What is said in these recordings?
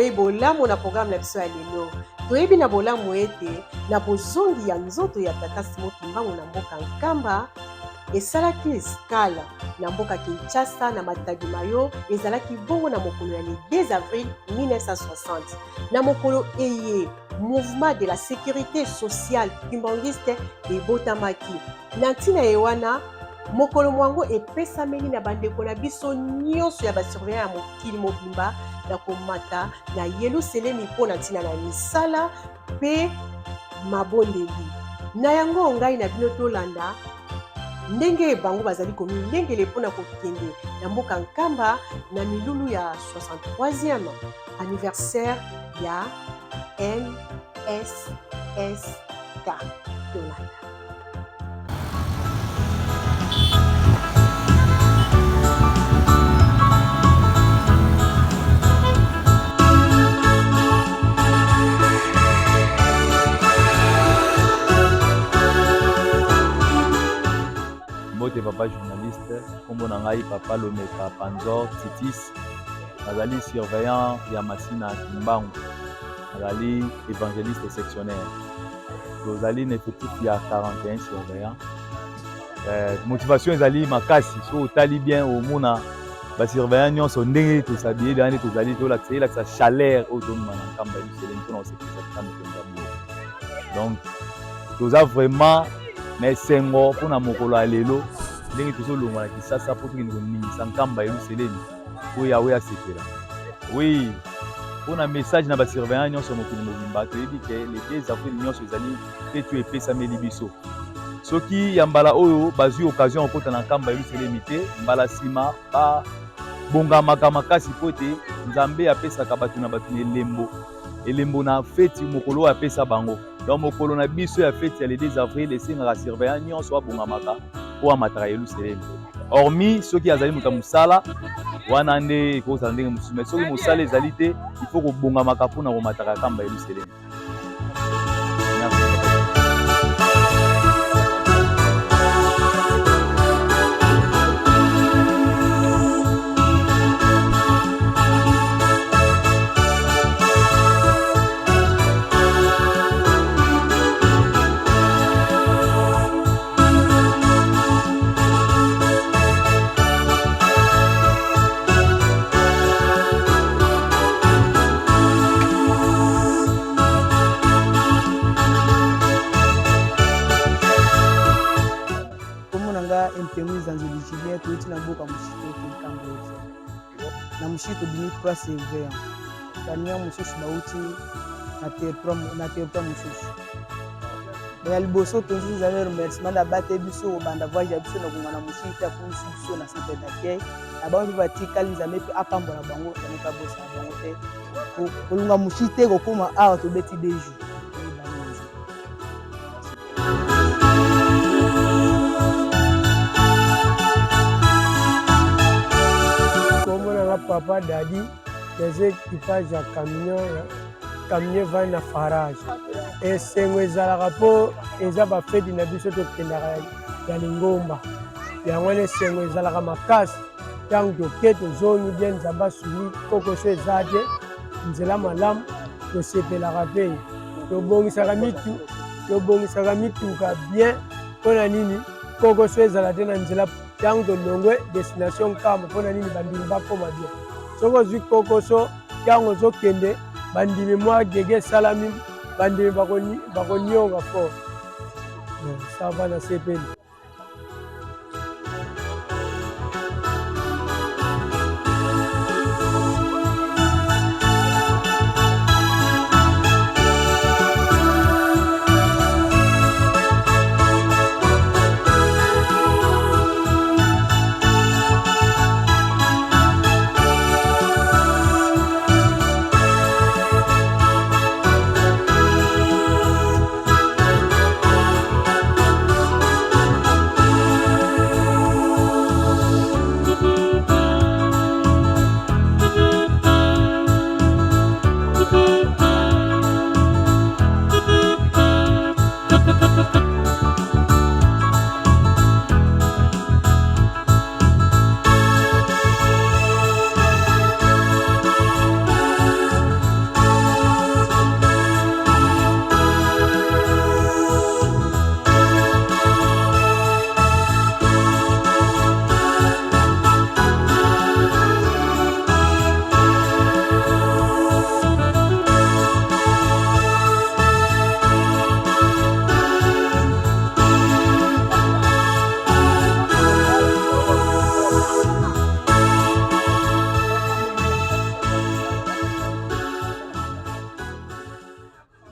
Boyei bolamu na programme na biso ya lelo. Toyebi na bolamu ete na bozongi ya nzoto ya tata Simon Kimbangu na mboka Nkamba, esalaki escale na mboka Kinshasa na Matadi Mayo, ezalaki bongo na mokolo ya le 2 avril 1960. Na mokolo eye, Mouvement de la Securite Sociale Kimbanguiste ebotamaki. Na ntina ye wana, mokolo mwango epesameli na bandeko na biso nyonso ya ba surveillants ya mokili mobimba na komata na Yeluselemi mpo na ntina na misala mpe mabondeli. Na yango, ngai na bino tolanda ndenge bango bazali komilengele mpo na kokende na mboka Nkamba na milulu ya 63e anniversaire ya MSSK. Tolanda. Mbote papa journaliste, kombo na ngai papa Lomeka Panzor Titis, nazali surveillant ya Masina Kimbangu, nazali evangeliste sectionnaire. Tozali na effectif ya 41 surveillant. Eh, motivation ezali makasi, soki otali bien omona ba surveillant nyonso ndenge tosabie deja nde tozali tolakisa elakisa chaleur oyo tomema na nkamba ya biselemi mpona kosepelisa tata mokonzi ya boye. Donc toza vraiment na esengo mpona mokolo ya lelo ndenge tozolongwa na Kisasa mpo tokende koningisa nkamba ya Yelusalemi mpo Yawe asepela. Oui, mpo na message na ba surveillant nyonso ya mokili mobimba, toyebi ke le 2 avril nyonso ezali feti oyo epesameli biso. Soki ya mbala oyo bazwi occasion ya kokota na nkamba ya Yelusalemi te, mbala nsima babongamaka makasi mpo ete Nzambe apesaka bato na bato na elembo elembo na feti mokolo oyo apesa bango. Donc mokolo na biso ya feti ya le 2 avril esengaka surveillant nyonso abongamaka mpo amataka Yelusalemi. Hormis soki azali moto ya mosala, wana nde ekozala ndenge mosusu, mais soki mosala ezali te, il faut kobongamaka mpo na komataka kamba Yelusalemi. Kombo na nga Mpengwi Zanzoli Julien, touti na mboka Moshito te nkambo na Moshito tobimi 3 surveillant baninga mosusu bauti na territoire mosusu. Ya liboso tozi ezali remerciement na bate biso kobanda voyage ya biso na konga na Moshito akomisi biso na centre d'accueil na bango mpe batikali Nzambe mpe apambola bango, Nzambe mpe abosana bango te. Kolunga Moshito te kokóma awa tobeti 2 jours. Kombo na nga Papa Dadi, naza equipage ya camion, camion evandi na farage. Esengo ezalaka mpo eza bafeti na biso tokendaka ya lingomba, yango wana esengo ezalaka makasi ntango toke tozongi bien, Nzambe asungi kokoso eza te, nzela malamu, tosepelaka mpe tobongisaka mitu tobongisaka mituka bien. Mpo na nini kokoso ezala te na nzela ntango tolongwe destination Nkamba? Mpo na nini bandimi bakoma bien? Soki ozwi kokoso ntango ozokende, bandimi mwa gege esalami, bandimi bakonionga fort. Sava na sepeli.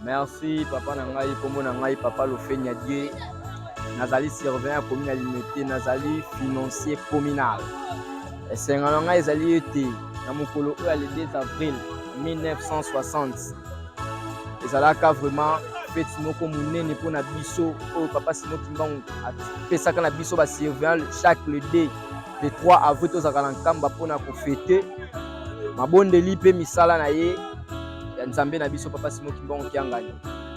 Merci papa na ngai, kombo na ngai papa Lofenia Dieu. Nazali surveillant ya commune ya Limete, nazali financier communal. Esengo na ngai ezali ete na mokolo oyo ya le 2 avril 1960 ezalaka vraiment fete moko monene mpo na biso oyo papa Simon Kimbangu apesaka na biso ba surveillant chaque le 2 le 3 avril tozalaka na Nkamba mpo na kofete mabondeli mpe misala na ye ya Nzambe na biso papa Simon Kimbangu Kiangani.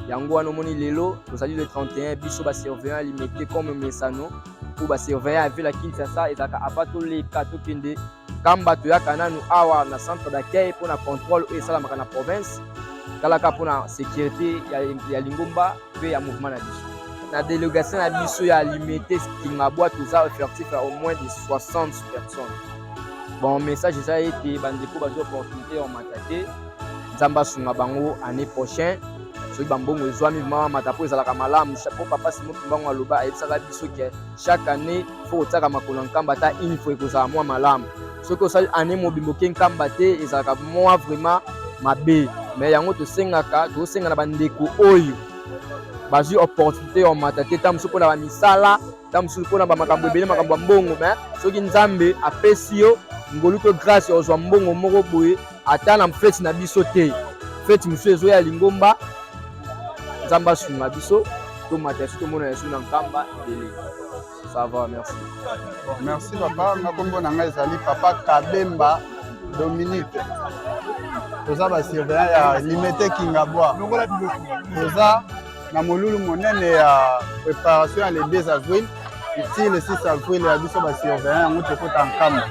Yango wana omoni lelo tozali le 31 biso ba surveillant limete comme mesano mpo ba surveillant ya ville ya Kinshasa ezalaka avant toleka tokende Kamba toyaka nanu awa na centre d'accueil mpo na contrôle oyo esalamaka na province talaka mpo na sécurité ya, ya lingomba mpe ya mouvement na biso na délégation na biso ya limete Kingabwa toza effectif ya au moins de 60 personnes. Bon message eza ete bandeko bazwa opportunité ya komata te, Nzambe asunga bango année prochaine soki bambongo ezwami vraiment bamata mpo ezalaka malamu. Mpo papa Simon Kimbangu aloba ayebisaka biso ke chaque année faut kotiaka makolo na Nkamba ata une fois ekozala mwa malamu. Soki osali année mobimba oke Nkamba te ezalaka mwa vraiment mabe, mais yango tosengaka tosenga na bandeko oyo bazwi opportunité ya komata te, ntango mosusu mpona bamisala, ntango mosusu mpona bamakambo ebele, makambo ya mbongo. Mais soki Nzambe apesi yo ngolu to grâce ya kozwa mbongo moko boye, ata na feti na biso te, feti mosusu ezoya lingomba, Nzambe asunga biso tomata yesu tomona yesu na Nkamba ebele. Ça va, merci. Bon, merci papa. Nga kombo na ngai ezali papa Kabemba Dominique. Toza ba surveillant ya Limete Kingabwa. Toza na molulu monene ya préparation ya le 2 avril ti le 6 avril ya biso ba surveillant yango tokota Nkamba.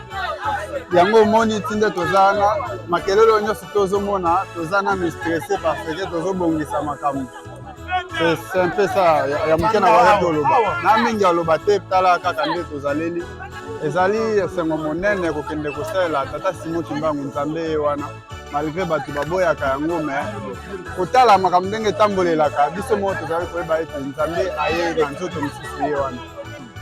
Yango omoni ti nde toza wana makelele oyo nyonso tozomona toza nanu stresse parce que tozobongisa makambo. C'est un peu ça ya moke na baka toloba na mingi aloba te, tala kaka nde tozaleli. Ezali esengo monene kokende kosalela tata Simon Kimbangu Nzambe ye wana, malgré bato baboyaka yango, mais kotala makambo ndenge etambolelaka biso moko tozali koyeba ete Nzambe aye na nzoto mosusu ye wana.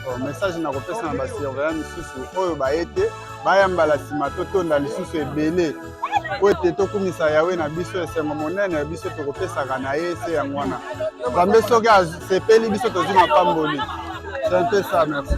Bon, message na kopesa na basurveillant misusu oyo baye te, bayambala nsima totonda lisusu ebele po ete tokumisa Yawe na biso. Esengo monene ya biso tokopesaka na ye se yango wana. Nzambe soki asepeli biso tozwi mapamboli. C'est un peu ça, merci.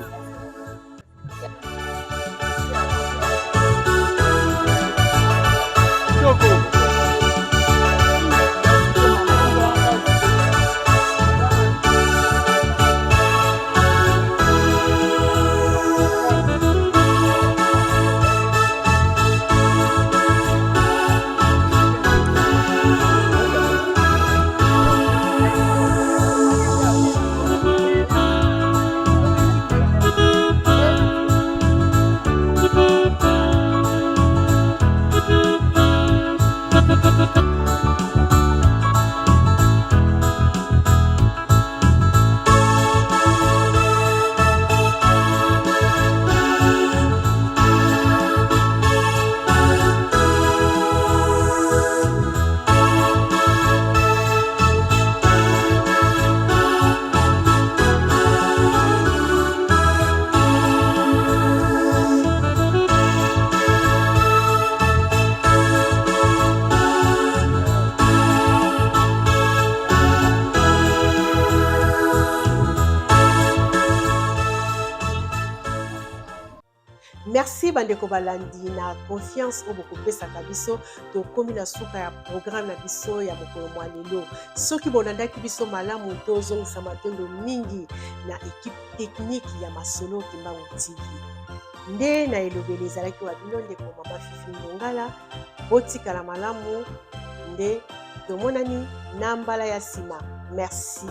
Merci bandeko balandi na confiance oyo bokopesaka biso. Tokomi na suka ya programme na biso ya mokolo mwa lelo. Soki bolandaki biso malamu, tozongisa matondo mingi na equipe technique ya Masolo Kimbangu TV. Nde na elobeli ezalaki wa bino ndeko mama Fifi Ndongala. Botikala malamu, nde tomonani na mbala ya nsima. Merci.